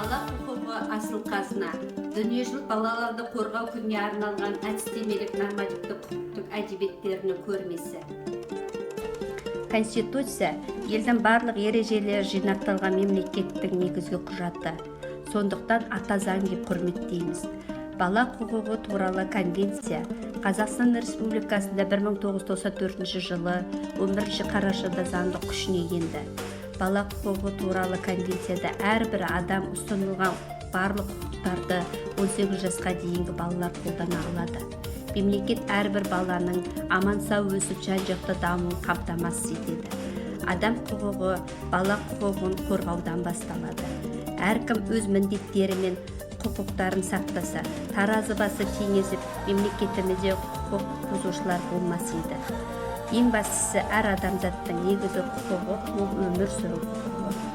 Бала құқығы – асыл қазына. Дүниежүзілік балаларды қорғау күніне арналған әдістемелік нормативтік құқықтық әдебиеттерінің көрмесі. Конституция – елдің барлық ережелері жинақталған мемлекеттің негізгі құжаты. Сондықтан ата заң деп құрметтейміз. Бала құқығы туралы конвенция Қазақстан Республикасында 1994 жылы 11 қарашада заңды күшіне енді. Бала құқығы туралы конвенцияда әрбір адам ұсынылған барлық құқықтарды 18 жасқа дейінгі балалар қолдана алады. Мемлекет әрбір баланың аман сау өсіп, жан жақты дамуын қамтамасыз етеді. Адам құқығы бала құқығын қорғаудан басталады. Әркім өз міндеттері мен құқықтарын сақтаса, таразы басы теңесіп, мемлекетімізде құқық бұзушылар болмас еді. Ең бастысы, әр адамзаттың негізгі құқығы – ол өмір сүру құқығы.